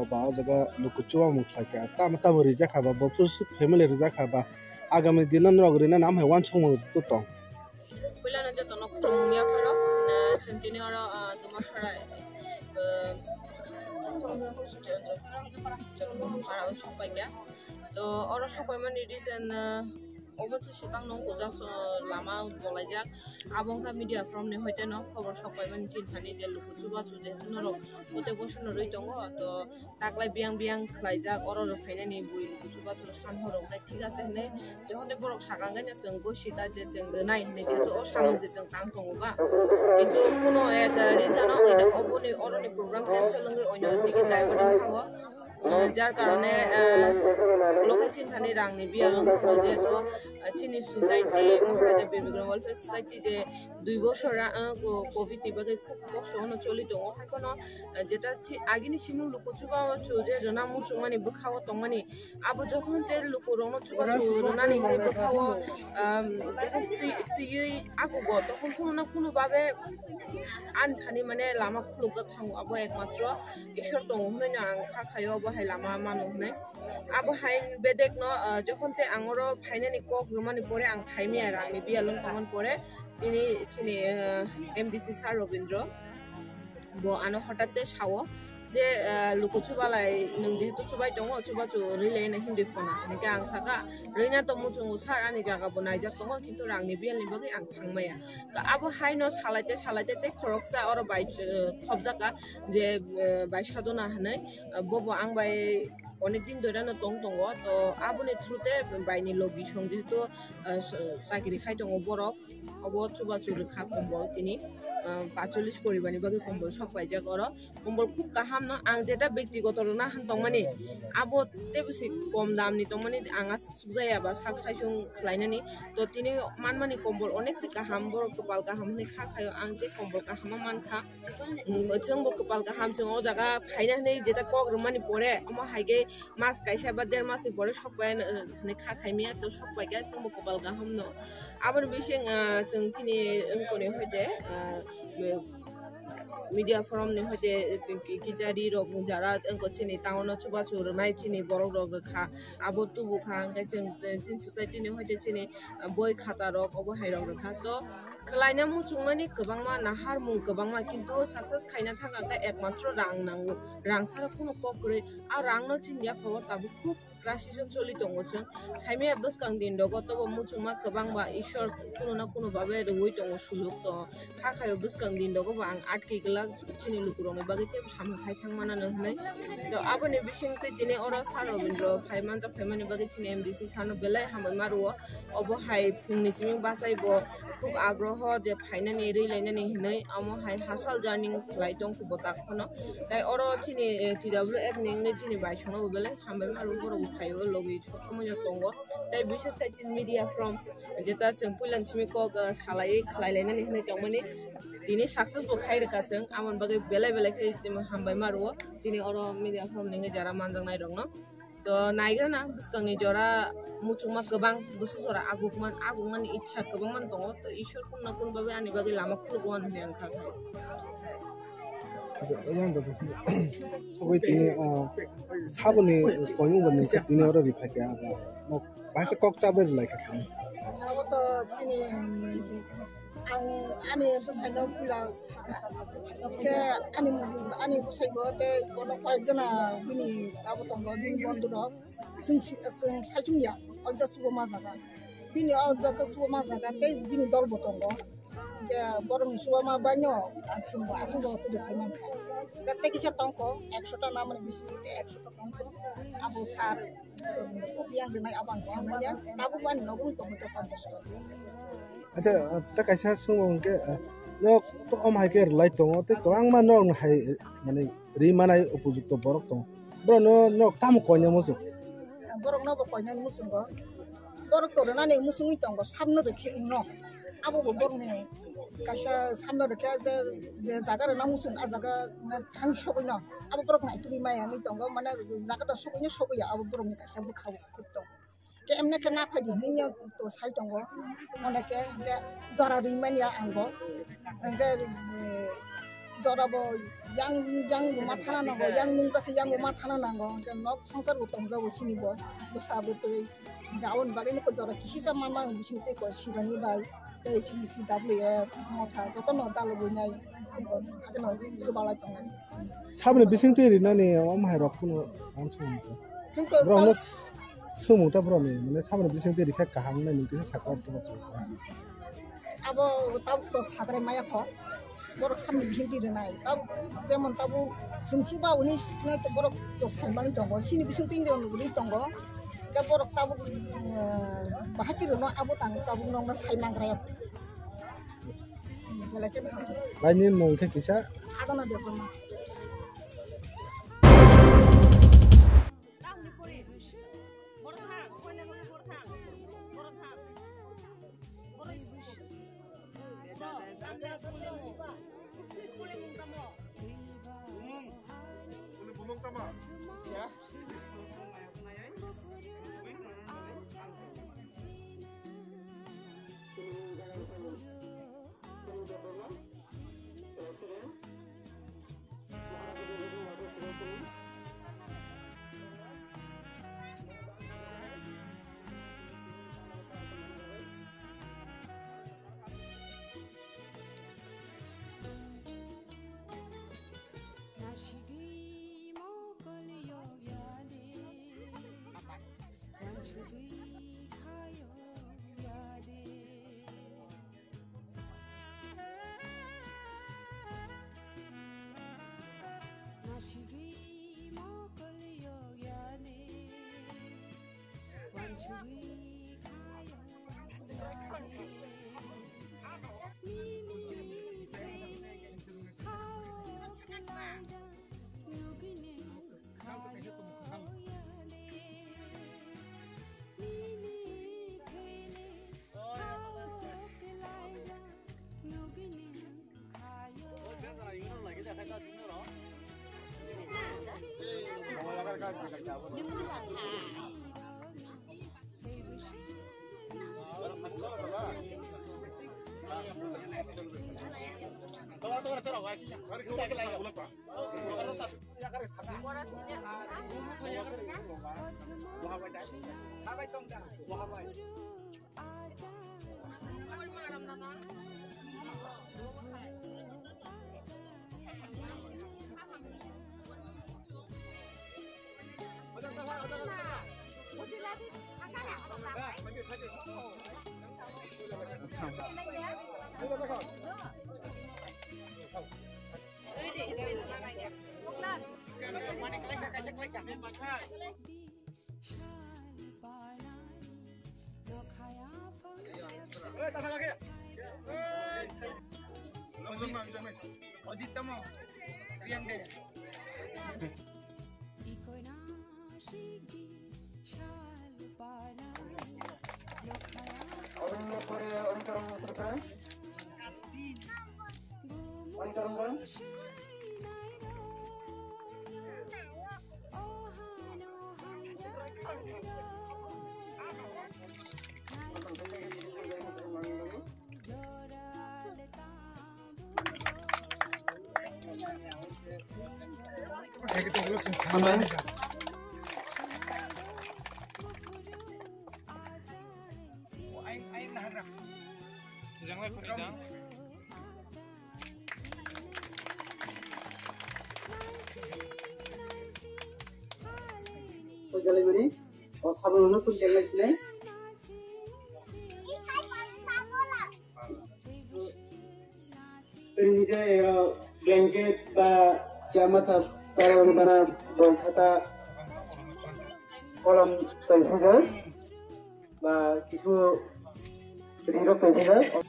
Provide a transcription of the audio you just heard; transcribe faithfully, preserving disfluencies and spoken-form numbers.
Ba o jaga luku chuba mung khlai kha, tamo tamo rijak kha ba, bo phuru suk family rijak kha ba, agami dino norok rina nam hai wansukmung tu tong. Puilano jotono khulumung yapharo, ah, chwng tini oro, ah, Dumasora, ah, para o sokpaikha. To oro sokpaimani reason, ah, obo se swkang nung bujak so lama bolaijak. Abo wngkha media from ni hoite no khobor sokpaimani chinthani je luku chubachu je norok kote bosono rwi tongo. To taklai biyang biyang khlaijak, oro rw phainani bui luku chubachu san horo wngkha thik ase hinwi. Jokhon tei borok sakang khe chwng gosika je chwng rwnai hinwi, jehetu o samung je chwng tang tongo ba. Kintu kuno ek reason o oino oboni oroni program cancel wngwi oino digi divert wngkha o. Eh, jar karone, eh, lokhai chinthani rangni biyal wngkha o, jehetu, eh, chini society, Maharaja Bir Bikram Welfare Society je dui bosor ra-, eh, co-, covid ni bagwi khub kosto ono choli tongo. Haiphano, eh, jeta thi-, agini simung luku chuba o chu je rwna muchungmani bwkha o tongmani, abo jokhon te lukurokno chubachu rwnani hinwi bwkhao, um, jokhon twi-, twiwi akugo, tokhon kuno na kuno babe ani thani mane lama khulukjak thango, abo ekmatro Ishwar tongo hwnwi no ang kha khaio, abo hai lama mano hwnwi. Abo hai bedekno, uh, jokhon te ang oro phainani kok rwmani pore ang phaimaya rangni biyal wng tongmani pore tini chini, uh, M D C sir Robindro. Bo ano hotate sao je, ah, luku chubalai nwng jehetu chubai tongo, chubachu rwilai no himdi phona. Hinkhe ang saka, rwina to muchungo sir, ani jaga bo naijak tongo, kintu rangni biyalni bagwi ang thangmaya. Ka abo haino salaite salaite tei khoroksa oro bai, eh, thopjaka je, eh, bai Sadona hinwi, ah, bobo ang bai onek din doirano tong tongo. To aboni through te baini logi song jehetu, ah, s-, chakri khai tongo borok. Obo chubachu rwkha kombol tini, ah, pacholis poribarni bagwi kombol sok paijak oro. Kombol khub kaham no, ang jeta bektigoto rwna han tongmani, abo teibo se kom damni tongmani, ang aswk sukjaya ba sak saichung khlainani. To tini manmani kombol onek se kaham, borok kwpal kaham hinwi kha khaio, ang je kombol kaham o mankha. Mm, chwngbo kwpal kaham, chwng o jaga phaina hinwi jeta kok rwmani pore, omo hai khe mas kaisa ba der masni pore sok pai, uh, hinwi kha khaimya, to sok pai khe chwngbo kwpal kaham no. Aboni bising, ah, chwng chini wngkoni hoite, ah, me-, media forum ni hoite, eh, ki-, kichari rok jara wngkha chini town o chubachu rwnai chini borok rok rwkha, abo tubu kha, hwnkhe chwng, eh, chini society ni hoite chini, ah, boi khata rok obo hai rok rwkha. To khwlaina muchungmani kwbangma, naharmung kwbangma, kintu success khaina thangkha khe ekmatro rang nango, rang sara kunu kok kwrwi, a rang no chini yaphao tabuk khub crisis o choli tongo chwng. Saimaya bwskang din rogo tobo muchungma kwbangba Ishwar kuno na kuno babe rwui tongo, sujuk tongo. Kha khaio bwskang din rogo bo ang atki glak chini lukurokni bagwi teibo samung khai thang manano hinwi. To aboni bisingtwi tini oro Sir Robindro phai manjak phaimani bagwi chini M D C sano belai hambai ma rwo. Obo hai phungni simi bachai bo khub agroho je phainani, rwilainani hinwi, omo hai hachal journey khlai tong khe bo tak phano. Tai oro chini, eh, T W F ni wngwi chini bai songno bo belai hambai ma rwo, borok bo phaio logwi sob somoi no tongo. Tai bises khai chini media from jeta chwng puilani simi kok, eh, salai khlai lainani hinwi tongmani tini success bo khai rwkha chwng, amoni bagwi belai belai khai hambai ma rwo. Tini oro media from ni wngwi jara manjaknai rokno. To naigrana bwskangni jora muchungma kwbang, bwswk jora agukman, agukmani ichha kwbangma tongo. To Ishwar kunna kun bagwi ani bagwi lama khulukgo hinwi ang kha kha. Acha, yang da. Sogwi tini, ah, saboni koimung bani tini oro riphaikha aba. Nok bahai khe kok chabai rwlaikha tini. Abo to chini, ang ani bwsaino pula sakha. Hwnkhe ani, ani bwsaibo tei bono koyekjona bini abo tongo, bini bondhurok. Chwng si-, chwng saichung ya, o jaga chuba ma jaga. Bini o jaga chuba ma jaga tei bini dol bo tongo. Hwnkhe borokni chuba ma baino, ang chwngbo aswk jaga tubui phai mankha. Hwnkhe tei kisa tongkho, ekso ta namani bisingo tei ekso ta tongkho. Abo sar, yang rwnai abo ang sanmanya. Tabuk bo ani nogo wng tongkha tei ponchash ta. Acha, ta kaisa swngmung hwnkhe, ah, norok to om hai khe rwlai tongo, tei kwbangma norokno hai, mane, ri manai upojukto borok tongo. Borokno norok tamo koina muchung? Borokno bo koinani muchungo. Borok to rwnani muchungwi tongo, samno rwkhe wngno. Abo bo borokni kaisa samno rwkhe je, je jaga rwna muchung, a jaga thang sogwino. Abo borok naitugwi maya wngwi tongo, mane jaga da sogwino sogwi ya, abo borokni kaisa bwkha o khuk tongo. Khe emne khe naphai di hinwi to sai tongo. Oneke hwnkhe jora rwi manya ang bo. Hwnkhe, eh, Jora bo yang, yang bo ma thana nango, yang nungjak khe yang bo ma thana nango. Hwnkhe nok songsar bo tongjago chini bo, bwsa bwtwi. Hwnkhe aboni bagwi no jora kisisa ma ma bising tei ko sibani bai, tei chini T W F motha joto no dalogwi nai, hwnkhe no chubalai tongnai. Saboni bising twi rinani omo hai rok phano ang sumung. Chwng to Bro, no sumung ta bro ni, mane saboni bising twi rikha kaham nai nung kisa sakha phano chwng. Abo tabuk to sagrai maya kho. Borok samni bising twi rwnai. Tabuk jemon tabuk chwng chuba hwnwi nai to borok to saimani tongo. Chini bising twi rwnai tongo. Khe borok tabuk, eh, bahai twi rwno abo tang tabuk nokno sai mangraya. Belai khe Laini mung khe kisa. Sadona Debbarma. Ojit tamo, Riang de. Aboni pore Onitarong Tripura. Onitarong. Jalai mani, o sabun no sun kenai sinai. Tini je, eh, blanket ba chama sa, para bana bol khata kolam tong sijak ba kisu rirok tong sijak.